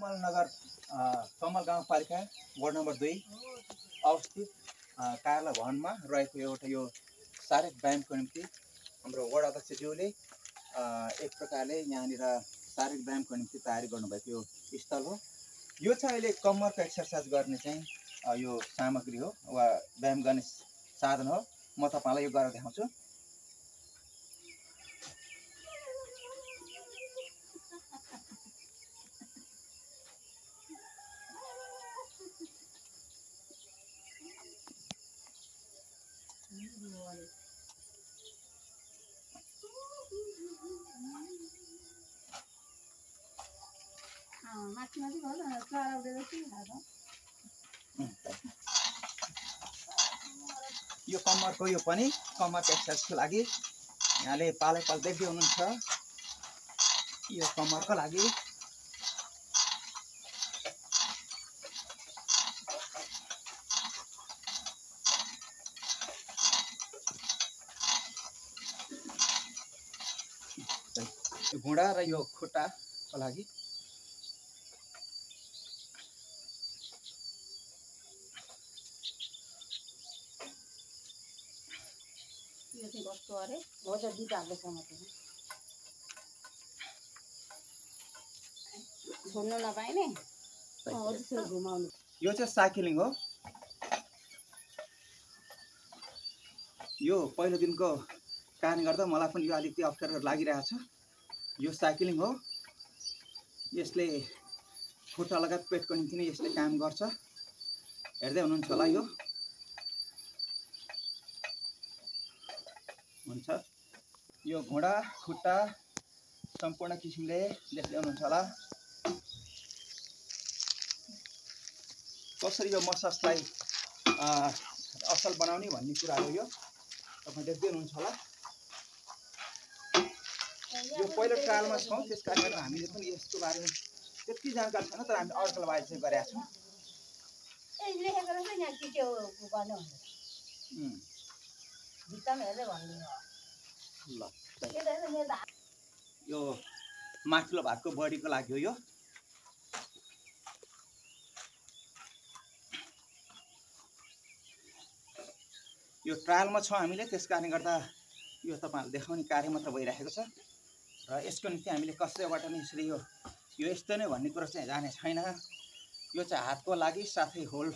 कमलनगर कमल गाउँपालिका ward number 2 अवस्थित कार्यालय भवनमा रहेको एउटा यो शारीरिक व्यायामको निम्ति हाम्रो वार्ड अध्यक्षज्यूले एक प्रकारले यहाँनिर शारीरिक व्यायामको निम्ति तयारी गर्नुभएको यो स्थल हो। यो चाहिँ अहिले कम्मरको एक्सर्साइज गर्ने चाहिँ यो सामग्री हो वा व्यायाम गर्ने साधन हो। म तपाईलाई यो गरेर देखाउँछु। यो कम्मरको यो पनि कम्मरको एक्सर्साइजको लागि यहाँले पालै देख्दै हुनुहुन्छ। यो कम्मरको लागि घुँडा र यो खुट्टाको लागि छोड्नु नपाइने घुमाउनु। यो चाहिँ साइक्लिङ हो। यो पहिलो दिनको कारणले गर्दा मलाई पनि यो अलिकति अप्ठ्यारो लागिरहेछ। यो साइक्लिङ हो। यसले खुट्टा लगायत पेटको निम्ति नै यसले काम गर्छ। हेर्दै हुनुहुन्छ होला। यो हुन्छ। यो घुँडा खुट्टा सम्पूर्ण किसिमले देख्दै हुनुहुन्छ होला। कसरी यो मसाजलाई असल बनाउने भन्ने कुरा हो। यो तपाईँ देख्दै हुनुहुन्छ होला। यो पहिलो ट्रायलमा छौँ, त्यस कारणले हामीले पनि यसको बारेमा त्यति जानकारी छैन, तर हामी अड्कलबाजी चाहिँ गरेका छौँ। ल यो माथिल्लो भागको बडीको लागि हो। यो ट्रायलमा छौँ हामीले, त्यस कारणले गर्दा यो तपाईँहरूले देखाउने कार्य मात्र भइरहेको छ र यसको निम्ति हामीले कसैबाट नि यसरी यो यस्तो नै भन्ने कुरा चाहिँ जाने छैन। यो चाहिँ हातको लागि साथै होल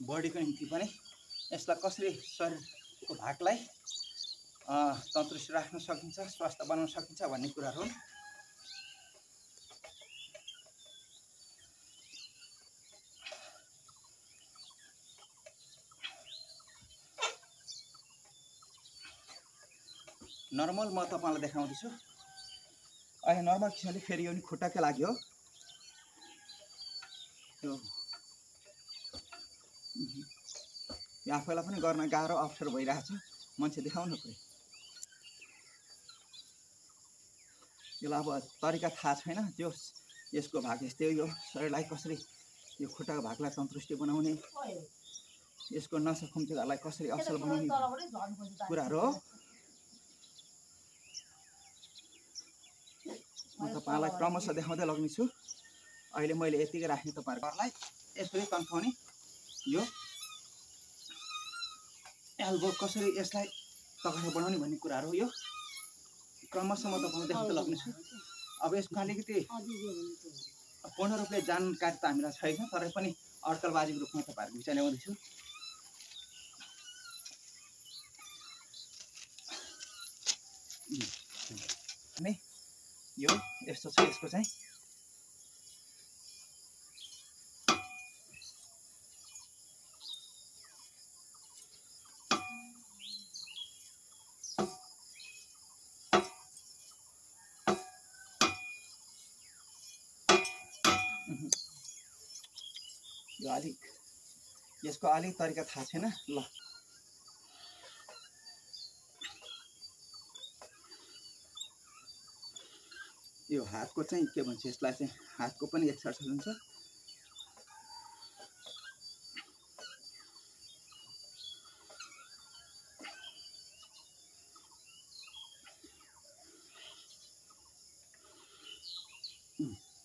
बडीको निम्ति पनि यसलाई कसरी शरीरको भागलाई तन्दुरुस्त राख्न सकिन्छ, स्वास्थ्य बनाउन सकिन्छ भन्ने कुराहरू हुन्। नर्मल म तपाईँलाई देखाउँदैछु। अहिले नर्मल किसिमले फेरि यो खुट्टाकै लागि हो। यो आफैलाई पनि गर्न गाह्रो अप्ठ्यारो भइरहेछ। मान्छे देखाउनु पऱ्यो। यसलाई अब तरिका थाहा छैन। त्यो यसको भाग यस्तै हो। यो शरीरलाई कसरी यो खुट्टाको भागलाई तन्दुरुस्ती बनाउने, यसको नसा खुम्चुलाई कसरी असल बनाउने कुराहरू हो। म तपाईँलाई क्रमशः देखाउँदै लग्नेछु। अहिले मैले यतिकै राख्ने तपाईँहरूलाई यसरी तन्काउने, यो एल्बो कसरी यसलाई तगडा बनाउने भन्ने कुराहरू हो। यो क्रमशः म तपाईँलाई देखाउँदै लग्नेछु। अब यसको अलिकति पूर्ण रूपले जानकारी त हामीलाई छैन, तर पनि अड्कलबाजीको रूपमा तपाईँहरूको विचार ल्याउँदैछु। नै यो यस्तो छ। यसको चाहिँ यो यसको अलिक तरिका थाहा छैन। ल यो हातको चाहिँ के भन्छ, यसलाई चाहिँ हातको पनि एक्सर्साइज हुन्छ।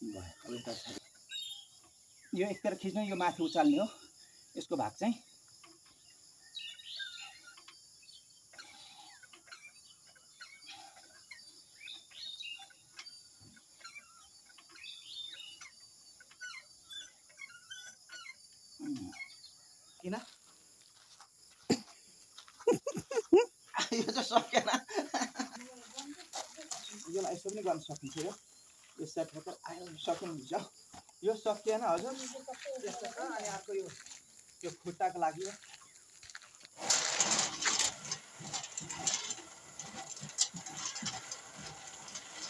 भयो अब यता यो एकतिर खिच्नु, यो माथि उचाल्ने हो यसको भाग चाहिँ। किन यो चाहिँ सकेन, यसलाई यसो पनि गर्न सकिन्छ। यो सेट मात्र आयो सकिन्छ, यो सकिएन हजुर त्यस्तो छ। अनि अर्को यो खुट्टाको लागि हो,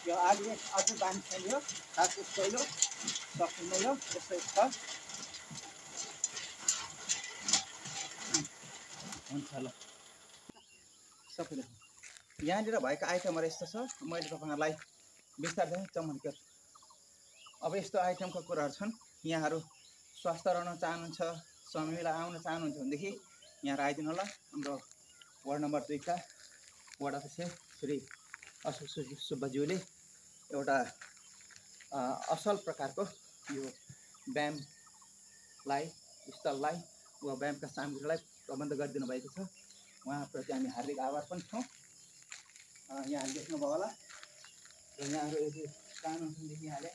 यो अलि अझै बानी छैन, यो खास यस्तो यो सकिँदैन, यो यस्तै छ। हुन्छ ल सबै यहाँनिर भएका आइटमहरू यस्तो छ। मैले तपाईँहरूलाई बिस्तारै चमत्कार। अब यस्तो आइटमका कुराहरू छन्। यहाँहरू स्वस्थ रहन चाहनुहुन्छ, समयलाई आउन चाहनुहुन्छ भनेदेखि यहाँ आइदिनु होला। हाम्रो वार्ड नम्बर 2 का वडा अध्यक्ष श्री अशोक सुब्बाज्यूले एउटा असल प्रकारको यो व्यायामलाई स्थललाई वा व्यायामका सामग्रीलाई प्रबन्ध गरिदिनु भएको छ। उहाँप्रति हामी हार्दिक आभार पनि छौँ। यहाँ देख्नुभयो होला र यहाँहरू यदि चाहनुहुन्छदेखि यहाँले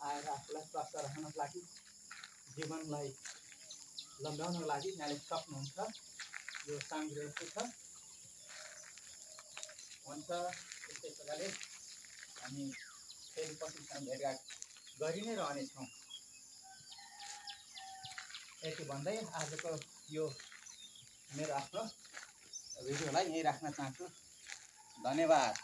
आएर आफूलाई स्वस्थ राख्नको लागि, जीवनलाई लम्ब्याउनको लागि यहाँले सक्नुहुन्छ। यो सामग्रीहरू के छ हुन्छ। त्यस्तै प्रकारले हामी फेरि पछिसम्म भेटघाट गरि नै रहनेछौँ। यति भन्दै आजको यो मेरो आफ्नो भिडियोलाई यहीँ राख्न चाहन्छु। धन्यवाद।